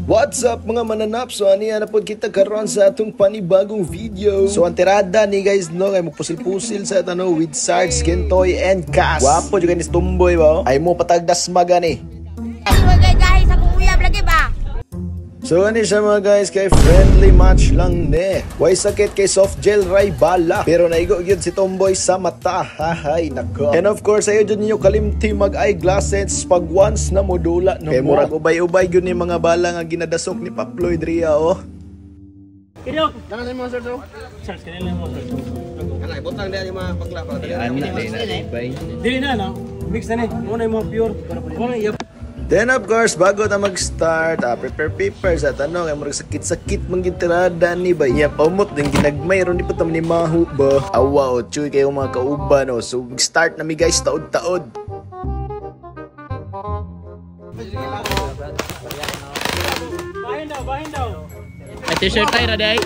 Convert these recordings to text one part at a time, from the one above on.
What's up, mga mananap? So aniya na pod kita karon sa atong panibagong video. So ang tirada ni guys, no, kay magpusil-pusil sa tano with Sarge, Kentoy and Cass. Gwapo jud ni Tumboy ba? Oh? Ay mo patagdas magani. Ay, sa kong uyab lagi ba? So ani siya, mga guys, kay friendly match lang ne. Way sakit kay soft gel ray bala. Pero naigo gyud si Tomboy sa mata. Hahay nako. And of course, ayo jud ninyo kalimti mag eyeglasses pag once na modula no. Kay murag ubay-ubay gyud ni mga bala nga ginadasok ni Paploy Dria, oh. Kino. Dala mo, sir. Sir, kanila mo, sir. Kana ibutang diha yung mga bakla para dali. Dili na, no. Mix na ni. Mo na yung mga pure. Mo na iya. Then of course, bago na mag-start, prepare papers at ano, kay murag sakit-sakit man gyud tirada ni ba. Iya paumot din ginagmay ron di pa ta ni mahu ba. Awa o chuy kayo mga kauban, oh. So start na mi guys, taod-taod. Bahin daw, bahin daw. Ay, t-shirt tayo na day.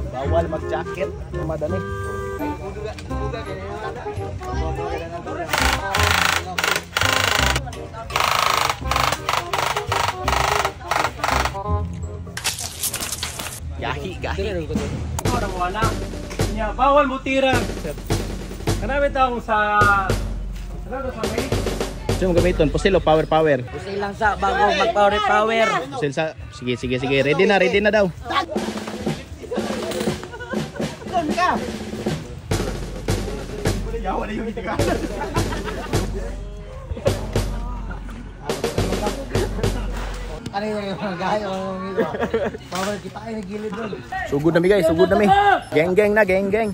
Bawal mag-jacket, madali. Gahi, gahi. Ora mo na. Nya bawal mo tira. Kanami taong sa ano sa may So mo gamiton, pusil o power power? Pusil lang sa bago mag power power. Pusil sa, sige sige sige, ready na daw. Ano yung mga gaya mo ito? Power kita ay nagilid doon. Sugod na mi guys, sugod na mi. Geng geng na, geng geng.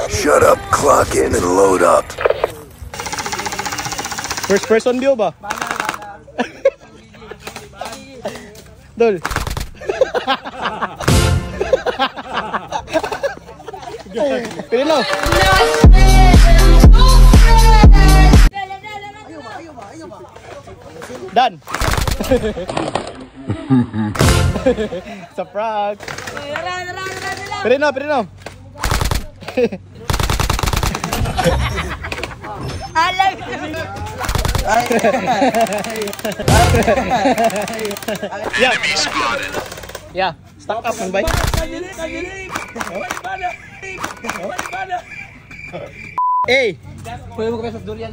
Shut up, clock in, and load up. First person view ba? Dol. Pili no. Done. Sa frog. Pili no, pili no. Alay. Yeah. Yeah, stack up man bay. Hey. Pwede mo kami sa durian.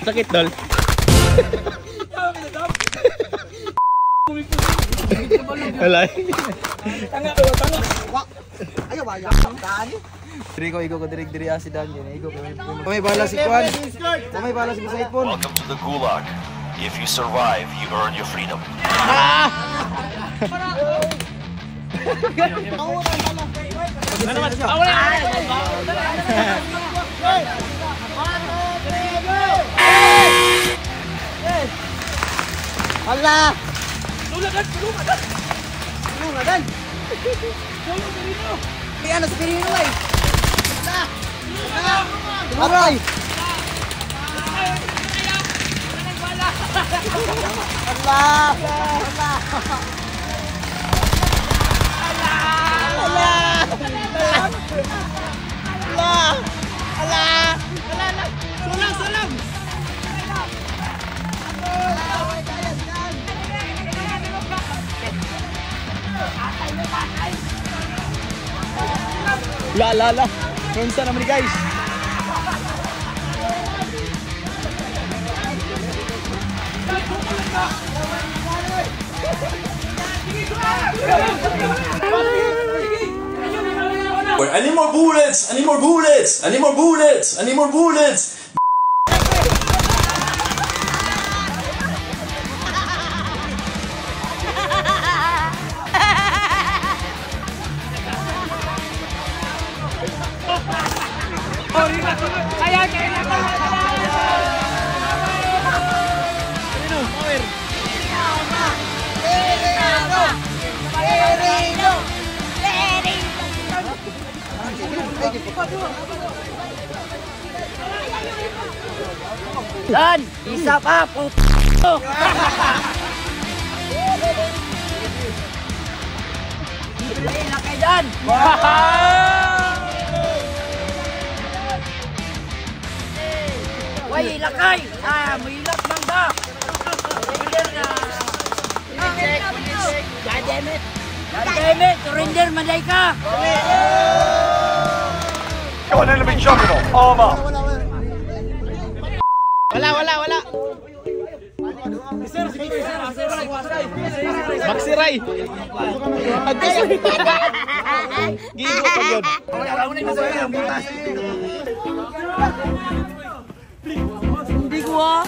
Sakit, dol. Wala. Diri ko igo ko diri diri si Dan yun. Igo ko. May bala si Kwan. May bala si Saipon. Welcome to the Gulag. If you survive, you earn your freedom. Hala. Tulungan, tulungan. Tulungan. Kaya na sa Pirino ay. Aray. Allah. Allah. Allah. Allah. Allah. Allah. Sulang, sulang. La la la. Unsa naman ni guys? I need more bullets! I need more bullets! I need more bullets! I need more bullets! Dan, isa pa po. Ay, lakay dyan! Way, lakay! Ah, mahilak man ba? Surrender na! God damn it! God damn it! Surrender, manday ka! Got an enemy juggernaut. Arm up. Wala, wala, wala. Maxiray. Gigo pa gyud. Hindi ko ah!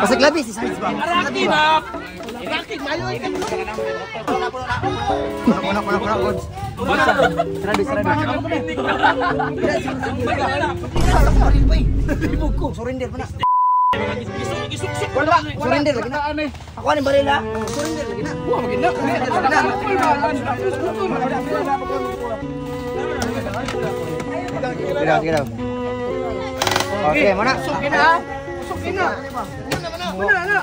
Pasag labi si Sarge ba? Araki ba? Kuna kuna kuna goods. Sarado sarado. Libog ko, surrender pa na. Wala, surrender lagi na. Ako ani baril ha. Surrender lagi na. Wa magin na. Surrender lagi na. Sige daw, sige daw. Okay, mana. Sukin na. Sukin na. Mana na.